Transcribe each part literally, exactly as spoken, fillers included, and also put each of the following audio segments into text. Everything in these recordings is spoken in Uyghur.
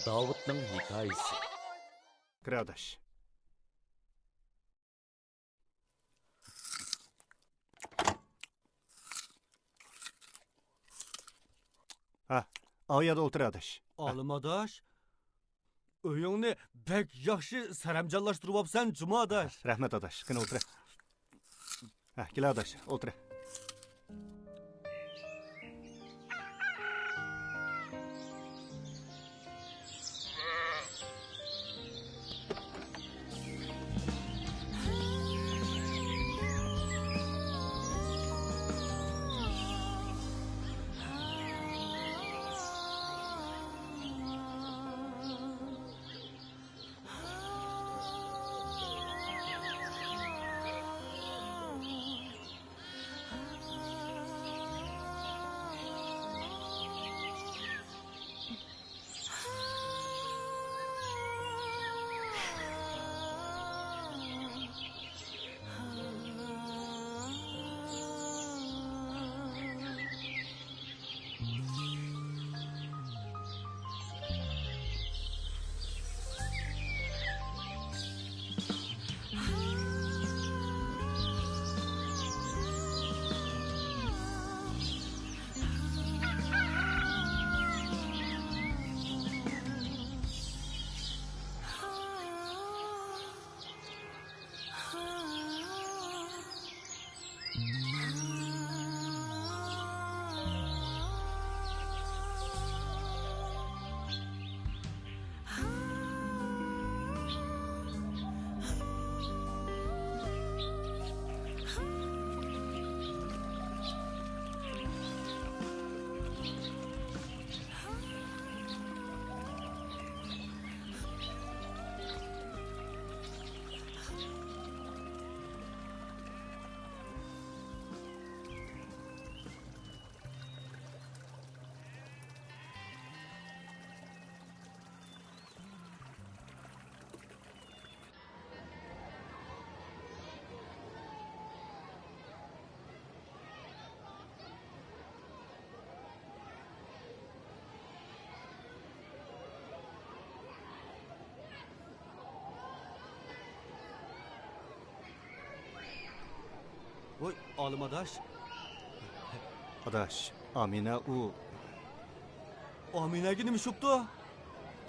داۋۇتنىڭ ھېكايىسى. كىر ئاداش. ھە، ئاۋۇ يەردە ئولتۇر ئاداش. ئالىم ئاداش، ئۆيۈڭنى بەك ياخشى سەرەمجانلاشتۇرۇۋاپسەن جۇمۇ ئاداش. رەھمەت ئاداش، قېنى ئولتۇر. ھە، كېلە ئاداش، ئولتۇر. ۋوي، ئالىم ئاداش. ئاداش، ئامىنە ئۇ. ئامىنەگە نېمە ئىش بوپتۇ؟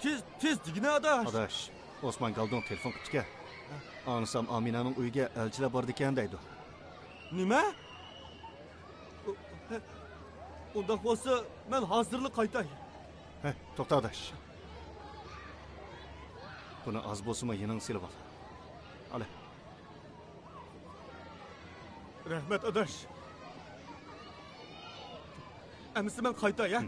تېز، تېز دېگىنە ئاداش. ئاداش، ئوسمان گالدۇڭ تېلېفون قىپتىكەن. ئاڭلىسام ئامىنەنىڭ ئۆيىگە ئەلچىلەر بارىدىكەن دەيدۇ. نېمە؟ ئۇنداق بولسا مەن ھازىرلا قايتاي. ھە، توختا ئاداش. بۇنى ئاز بولسىمۇ يېنىڭغا سېلىۋال. ئالە. رەھمەت ئاداش. ئەمىسە مەن قايتاي، ھە؟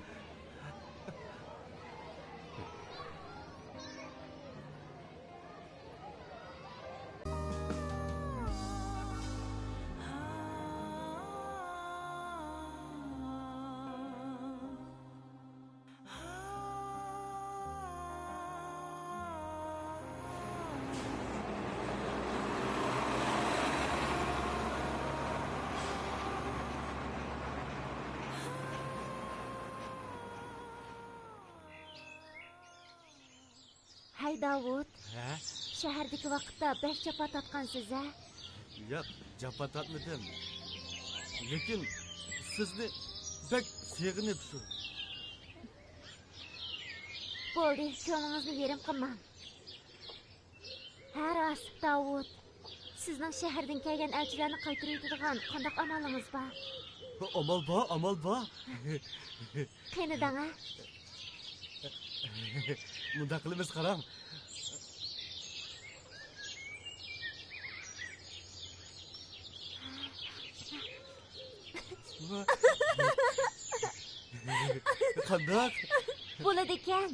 ھەي داۋۇت. ھە؟ شەھەردىكى ۋاقىتتا بەك جاپا تارتقانسىز ھە؟ ياق، جاپا تارتمىدىم. لېكىن سىزنى بەك سېغىنىپ شۇ. بولدى، كۆڭلىڭىزنى يېرىم قىلماڭ. ھە راست، داۋۇت. سىزنىڭ شەھەردىن كەلگەن ئەلچىلەرنى قايتۇرۇۋېتىدىغان قانداق ئامالىڭىز بار؟ ئامال بار، ئامال بار. قېنى دەڭە. مۇنداق قىلىمىز، قاراڭ. قانداق؟ بولىدىكەن.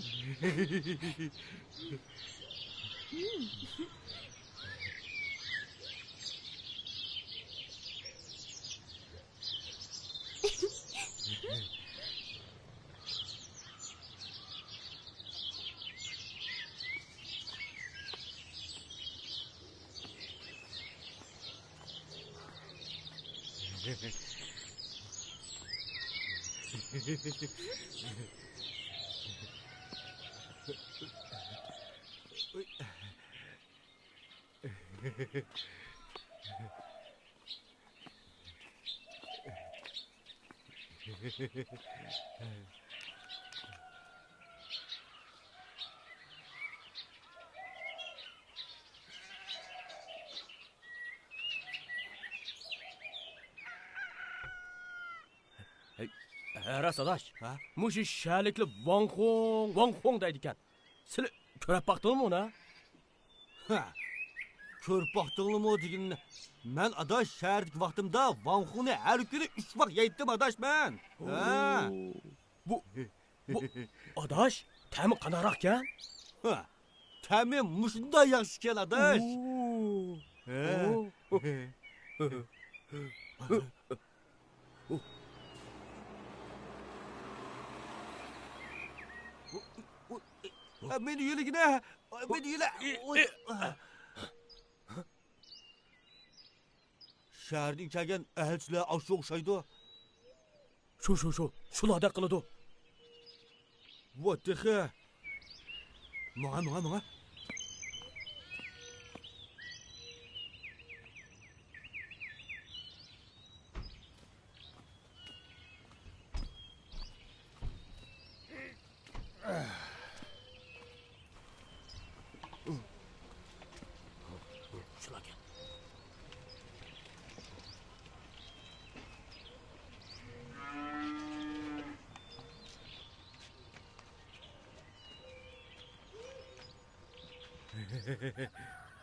ھەي، ھە، راست ئاداش. ھە؟ مۇشۇ شەھەرلىكلەر ۋاڭخۇڭ، ۋاڭخۇڭ دەيدىكەن. سىلى كۆرۈپ باقتىڭمۇ ئۇنى؟ ھە، كۆرۈپ باقتىڭلىمۇ دېگىنىنى. مەن ئاداش شەھەردىكى ۋاقتىمدا ۋاڭخۇڭنى ھەر كۈنى ئۈچ ۋاق يەيتتىم ئاداش مەن. ھە. بۇ، بۇ ئاداش تەمى قانداقراقكەن؟ ھە، تەمى مۇشۇنداق ياخشىكەن ئاداش. ھە. مېنى يۆلىگىنە، مېنى يۆلە. شەھەردىن كەلگەن ئەلچىلەر ئاشۇ ئوخشايدۇ. شۇ، شۇ، شۇ، شۇلاردەك قىلىدۇ. ۋاي تېخى. ماڭا، ماڭا، ماڭا.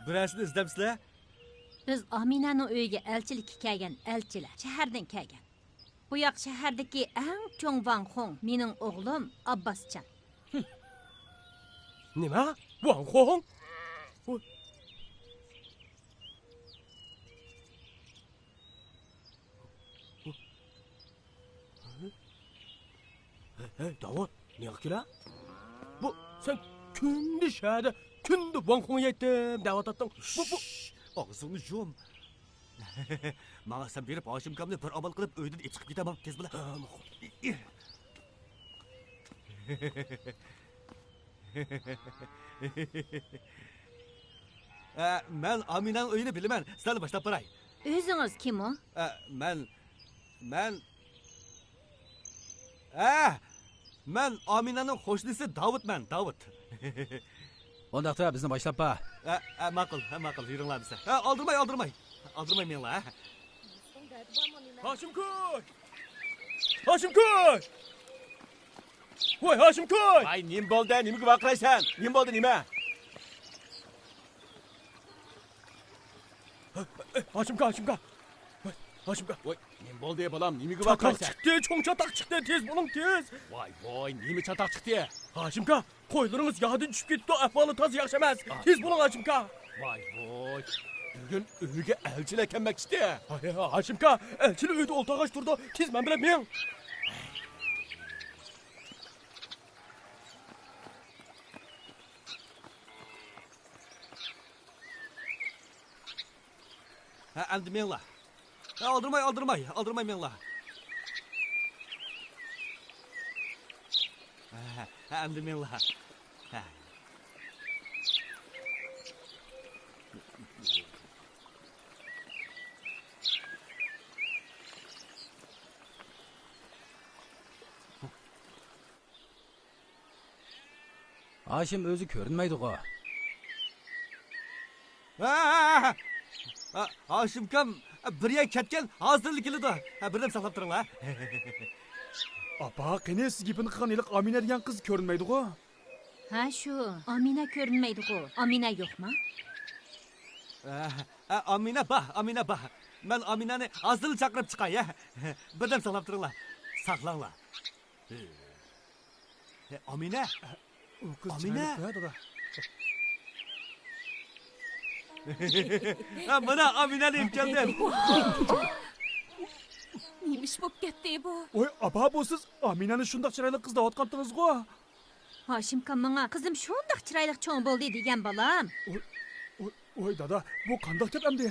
بىرەرسىنى ئىزدەمسىلەر؟ بىز ئامىنەنىڭ ئۆيىگە ئەلچىلىككە كەلگەن ئەلچىلەر، شەھەردىن كەلگەن. بۇ ياق شەھەردىكى ئەڭ چوڭ ۋاڭخۇڭ، مېنىڭ ئوغلۇم ئابباسجان. نېمە؟ ۋاڭخۇڭ؟ ھەي، داۋۇت، نېمە كېلە؟ بۇ، سەن كۈندە شەھەردە، كۈندە ۋاڭخۇڭ يەيتتىم دەۋاتاتتىڭ. بۇ، بۇ. ئاغزىڭنى يۇم. ماڭا سەن بېرىپ، ھاشىمكامنى بىر ئامال قىلىپ ئۆيدىن ئېچىقىپ كېتەمەن، تېز بولا. ھە، ماقۇل. ئە، مەن ئامىنەنىڭ ئۆيىنى بىلىمەن. سىلەرنى باشلاپ باراي. ئۆزىڭىز كىم ئۇ؟ ئە، مەن، مەن، ئە، مەن ئامىنەنىڭ قوشنىسى داۋۇتمەن، داۋۇت. ئۇنداقتا بىزنى باشلاپ بار. ئە، ئە، ماقۇل، ئە، ماقۇل، يۈرۈڭلار دېسە. ئە، ئالدىرىماي، ئالدىرىماي. ئالدىرىماي مېڭىڭلار، ھە. ھاشىمكوي! ھاشىمكوي! ۋاي، ھاشىمكوي! ۋاي، نېمە بولدى؟ نېمىگە ۋارقىرايسەن؟ نېمە بولدى، نېمە؟ ھاشىمكا، ھاشىمكا! ھاشىمكا! ۋاي، نېمە بولدى، بالام؟ نېمىگە چاتاق ۋارقىرايسەن؟ چىقتى، چوڭ چاتاق چىقتى، تېز بولۇڭ، تېز! ۋاي، ۋاي، نېمە چاتاق چىقتى؟ ھاشىمكا! قويلىرىڭىز ياردىن چۈشۈپ كېتىپتۇ، ئەھۋالى تازا ياخشى ئەمەس. تېز بولۇڭ، ھاشىمكا. ۋاي ۋوي، بۈگۈن ئۆيگە ئەلچىلەر كەلمەكچىتى. ھاي، ھاشىمكا، ئەلچىلەر ئۆيدە ئولتۇرغاچ تۇرىدۇ، تېز مەن بىلەن مېڭ. ھە، ئەمدى مېڭلا. ھە، ئالدىرىماي، ئالدىرىماي، ئالدىرىماي مېڭلا. ھە، ھە، ئەمدى مېڭلا. ھە. ھاشىم ئۆزى كۆرۈنمەيدىغۇ. ھا، ھا، ھا. ھا، ھاشىمكام بىر يەرگە كەتكەن، ھازىرلا كېلىدۇ. ھا، بىردەم ساقلاپ تۇرۇڭلار. ئاپا، قېنى سىز گېپىنى قىلغان ھېلىقى ئامىنە دېگەن قىز كۆرۈنمەيدىغۇ؟ ھە، شۇ. ئامىنە كۆرۈنمەيدىغۇ. ئامىنە يوقما؟ ھا، ھا، ئامىنە بار، ئامىنە بار. مەن ئامىنەنى ھازىرلا چاقىرىپ چىقاي، ھە. بىردەم ساقلاپ تۇرۇڭلار. ساقلاڭلار. ئامىنە؟ ئۇ قىز ئامىنە؟ چىرايلىق-ھە، دادا. ھە، مانا ئامىنەنى ئېلىپ كەلدىم. نېمە ئىش بولۇپ كەتتى بۇ؟ ۋاي، ئاپا، بۇ سىز ئامىنەنى شۇنداق چىرايلىق قىز دەۋاتقانتىڭىزغۇ؟ ھاشىمكام ماڭا، قىزىم شۇنداق چىرايلىق چوڭ بولدى دېگەن، بالام. ۋاي، ۋاي، ۋاي، دادا، بۇ قانداق گەپ ئەمدى؟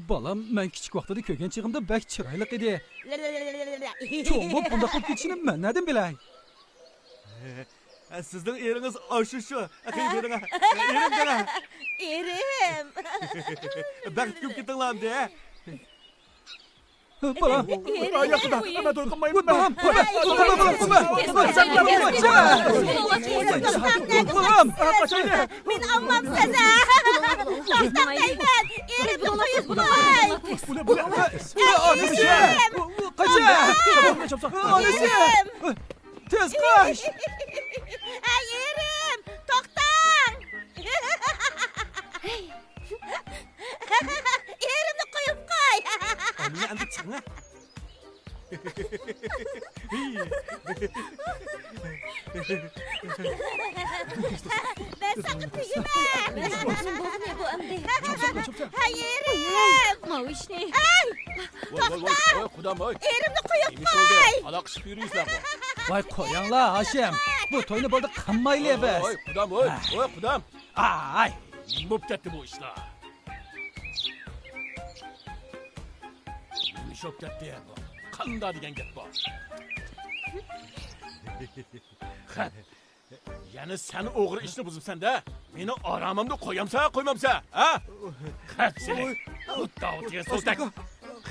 بالام، مەن كىچىك ۋاقتىدا كۆرگەن چېغىمدا بەك چىرايلىق ئىدى. چوڭ بولۇپ بۇنداق بولۇپ كېتىشىنى مەن نەدىن بىلەي؟ سىزنىڭ ئېرىڭىز ئاشۇ شۇ. قېنى بېرىڭ. ئېرىم دەڭ. ئېرىم. بەختكە كۆمۈپ كېتىڭلار ئەمدى. بالام، ئېرىم، ياخشىدا، ئەمە توي قىلمايمەن. بالام، بالام، بالام، بالام. مېنى ئالمامسىز ھە؟ توختاڭ دەيمەن، ئېرىمنى قويۇپ قوي. ئانىسى! ئانىسى! تېز قاچ! ئەي ئېرىم، توختاڭ! ئېرىمنى قويۇپ قوي! ئەمدى چىقىڭ. مەن ساڭا تېگىمەن. بولدىمۇ بۇ ئەمدى؟ ھەي ئېرىم! ماۋۇ ئىشنى. ھەي! توختا! ۋاي، ۋاي، ۋاي، قۇدام، ۋاي. ئېرىمنى قويۇپ قوي! ئالاقىشىپ يۈرۈيسىلەر. ۋاي، قويۇڭلار، ھاشىم. بۇ توينى بولدى قىلمايلى بىز. ۋاي، قۇدام، ۋاي، ۋاي، قۇدام. ئاي. نېمە بولۇپ كەتتى بۇ ئىشلار؟ نېمە ئىش بولۇپ كەتتى بۇ؟ قانداق دېگەن گەپ بۇ؟ خەپ. يەنە سەن ئوغرى ئىشنى بۇزۇپسەن-دە. مېنىڭ ئارامىمنى قويامسەن، قويمامسەن، ھە؟ خەپ سېنى. بۇ داۋۇت دېگەن سۆزدەك.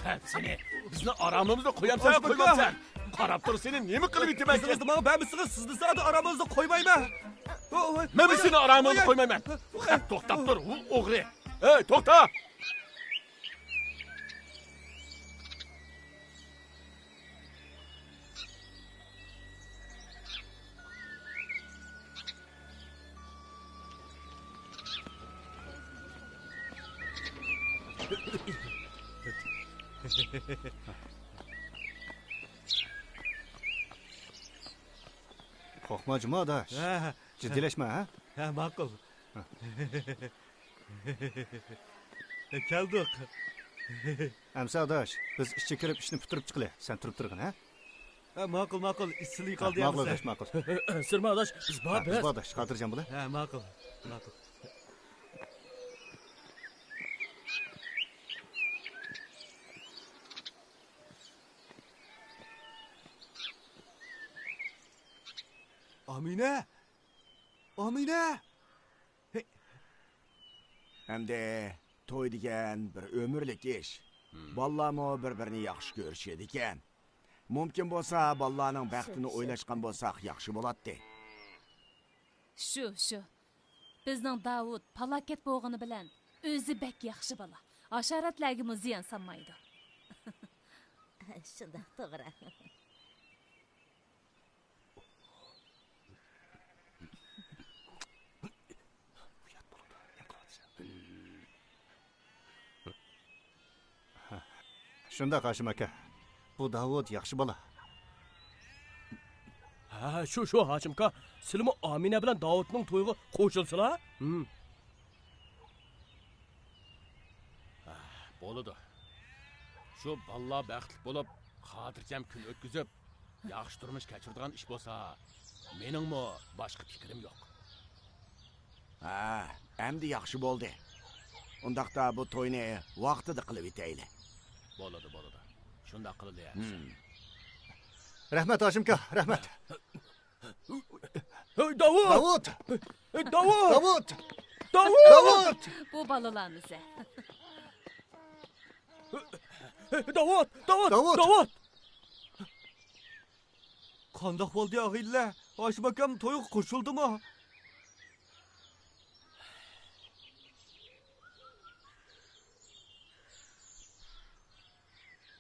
خەپ سېنى. بىزنىڭ ئارامىمىزنى قويامسەن، قويمامسەن؟ قاراپ تۇر، سېنى نېمە قىلىۋېتىمەن. سىزنى ماڭا بەرمىسىڭىز، سىزنى زادى ئارامىڭىزدا قويمايمەن. مەنمۇ سېنى ئارامىڭدا قويمايمەن. خەپ، توختاپ تۇر، ئۇ ئوغرى. ھەي، توختا! قورقما جۇمۇ ئاداش. ھە، ھە. جىددىيلەشمە، ھە؟ ھە، ماقۇل. ھە. كەلدۇق. ئەمسە ئاداش، بىز ئىچىگە كىرىپ ئىشنى پۈتتۈرۈپ چىقىلى. سەن تۇرۇپ تۇرغىن، ھە؟ ھە، ماقۇل، ماقۇل. ئىسسىلىك قالدى ئەمسە. ماقۇل ئاداش، ماقۇل. سۈرمە ئاداش، بىز بار، ھە، بىز. بىز بار ئاداش، خاتىرجەم بولە. ھە، ماقۇل، ماقۇل. ئامىنە! ئامىنە! ھەي! ئەمدى توي دېگەن بىر ئۆمۈرلۈك ئىش. بالىلارمۇ بىر-بىرىنى ياخشى كۆرۈشىدىكەن. مۇمكىن بولسا، بالىلارنىڭ بەختىنى ئويلاشقان بولساق ياخشى بولاتتى. شۇ، شۇ. بىزنىڭ داۋۇت پالاكەت بولغىنى بىلەن ئۆزى بەك ياخشى بالا. ھاشاراتلارغىمۇ زىيان سالمايدۇ. شۇنداق، توغرا. شۇنداق، ھاشىم ئاكا. بۇ داۋۇت ياخشى بالا. ھە، شۇ، شۇ، ھاشىم ئاكا. سىلىمۇ ئامىنە بىلەن داۋۇتنىڭ تويىغا قوشۇلسىلا. ھىم. ھە، بولىدۇ. شۇ بالىلار بەختلىك بولۇپ، خاتىرجەم كۈن ئۆتكۈزۈپ، ياخشى تۇرمۇش كەچۈرىدىغان ئىش بولسا، مېنىڭمۇ باشقا پىكرىم يوق. ھە، ئەمدى ياخشى بولدى. ئۇنداقتا بۇ توينى ۋاقتىدا قىلىۋېتەيلى. بولىدۇ، بولىدۇ. شۇنداق قىلىلى، ھەمىشە. ھىم. رەھمەت، ھاشىم ئاكا، رەھمەت. ھەي، داۋۇت! داۋۇت! ھەي، داۋۇت! داۋۇت! داۋۇت! داۋۇت! بۇ بالىلارمىز ھە؟ داۋۇت! داۋۇت! داۋۇت! داۋۇت! قانداق بولدى، ئاغىنىلەر؟ ھاشىم ئاكام تويغا قوشۇلدىمۇ؟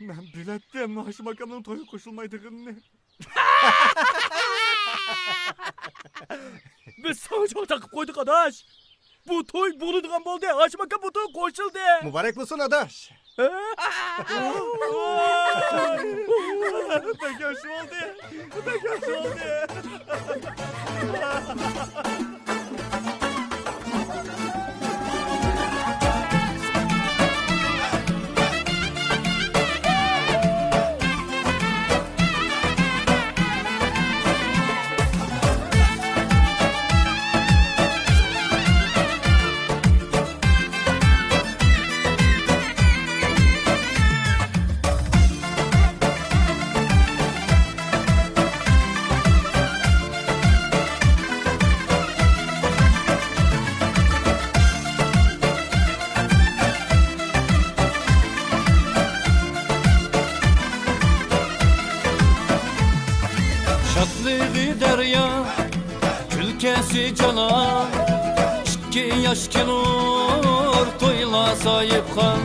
مەن بىلەتتىم، ھاشىم ئاكامنىڭ تويغا قوشۇلمايدىغىنىنى. بىز ساڭا جاڭ تاقىپ قويدۇق، ئاداش. بۇ توي بولىدىغان بولدى. ھاشىم ئاكا بۇ تويغا قوشۇلدى. مۇبارەك بولسۇن، ئاداش. ھە؟ بەك ياخشى بولدى. بەك ياخشى بولدى. شادلىقى دەريا، كۈلكەسى جانان، ئىككى ياش كېلۇر تويلا ساھىبخان.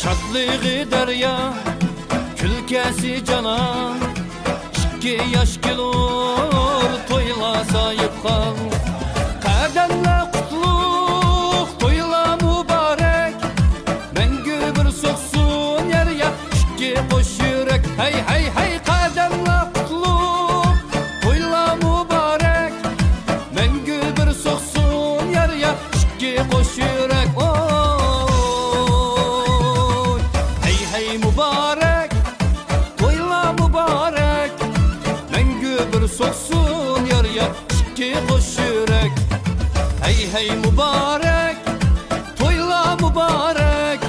شادلىقى دەريا، كۈلكەسى جانان، ئىككى ياش كېلۇر تويلا ساھىبخان. قەدەملەر قۇتلۇق، تويلار مۇبارەك، مەڭگۈ بىر سوقسۇن يار يا ئىككى قوش يۈرەك. ھەي، ھەي، ھەي، قەدەملەر قۇتلۇق، تويلار مۇبارەك، مەڭگۈ بىر سوقسۇن يار يا ئىككى قوش يۈرەك. ئوي، ھەي، ھەي، مۇبارەك، تويلار مۇبارەك، مەڭگۈ بىر سوقسۇن يار يا ئىككى قوش يۈرەك. ھەي، ھەي، مۇبارەك، تويلار مۇبارەك،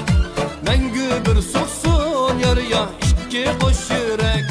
مەڭگۈ بىر سوقسۇن يار يا ئىككى قوش يۈرەك.